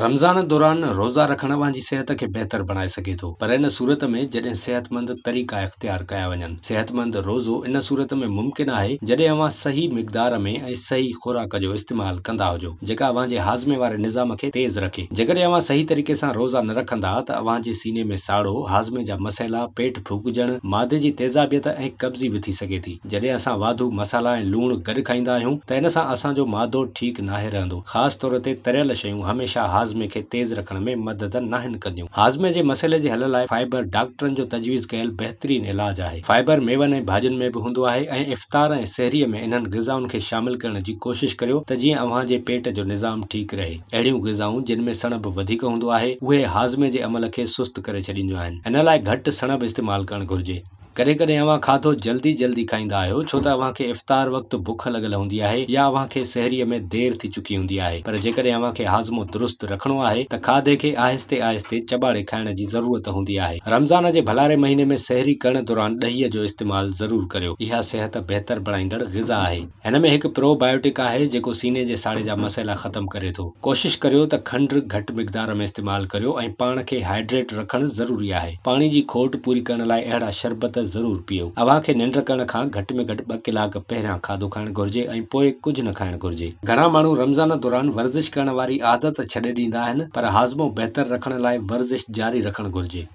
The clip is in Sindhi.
رمضان دوران روزا رکڻ اوهان جي صحت کي بهتر بڻائي سگهي ٿو پر ان صورت ۾ جڏهن صحتمند طريقا اختيار ڪيا وڃن. صحتمند روزو ان صورت ۾ ممڪن آهي جڏهن اوهان صحيح مقدار ۾ ۽ صحيح خوراڪ جو استعمال ڪندا هجو جيڪا اوهان جي هاضمي واري نظام کي تيز رکي. جيڪڏهن اوهان صحيح طريقي سان روزا نه رکندا ته اوهان جي سيني ۾ ساڙو، هاضمي جا مسئلا، پيٽ ڦوڪجڻ، معدي جي تيزابيت ۽ قبضي به ٿي سگهي ٿي. جڏهن اسان واڌو مصالحا ۽ لوڻ گڏ کائيندا آهيون ته ان سان اسان جو معدو ٺيڪ ناهي رهندو. خاص طور تي تريل شيون هميشه هاضمي کي تيز رکڻ ۾ مدد ناهن ڪنديون. هاضمي جي مسئلي جي حل لاء فائبر ڊاڪٽرن جو تجويز ڪيل بهترين علاج آهي. فائبر ميون ۽ ڀاڄين ۾ به هوندو آهي ۽ افطار ۽ سحريء ۾ انهن غذائن کي شامل ڪرڻ جي ڪوشش ڪريو ته جيئن اوهان جي پيٽ جو نظام ٺيڪ رهي. اهڙيون غذائون جن ۾ سڻڀ وڌيڪ هوندو آهي اهي هاضمي جي عمل کي سست ڪري ڇڏينديون آهن. ان لاء گهٽ سڻڀ استعمال ڪرڻ گهرجي. ڪڏهن ڪڏهن اوهان کاڌو جلدي جلدي کائيندا آهيو ڇو ته اوهان کي افطار وقت بک لڳل هوندي آهي يا اوهان کي سحريء ۾ دير ٿي چڪي هوندي آهي پر جيڪڏهن اوهان کي هاضمو درست رکڻو آهي ته کاڌي کي آهستي آهستي چٻاڙي کائڻ جي ضرورت هوندي آهي. رمضان جي ڀلاري مهيني ۾ سحري ڪرڻ دوران ڏهيء جو استعمال ضرور ڪريو. اها صحت بهتر بڻائيندڙ غذا آهي. هن ۾ هڪ پرو بايوٽڪ آهي جيڪو سيني جي ساڙي جا مسئلا ختم ڪري ٿو. ڪوشش ڪريو ته کنڊ گهٽ مقدار ۾ استعمال ڪريو ۽ پاڻ کي هائيڊريٽ رکڻ ضروري آهي. پاڻي جي کوٽ پوري ڪرڻ لاء اهڙا شربت ضرور پيئو. اوهان کي ننڊ ڪرڻ کان گهٽ ۾ گهٽ ٻه ڪلاڪ پهريان کاڌو کائڻ گهرجي ۽ پوء ڪجهه نه کائڻ گهرجي. گهڻا ماڻهو رمضان دوران ورزش ڪرڻ واري عادت ڇڏي ڏيندا آهن پر هاضمو بهتر رکڻ لاء ورزش جاري رکڻ گهرجي.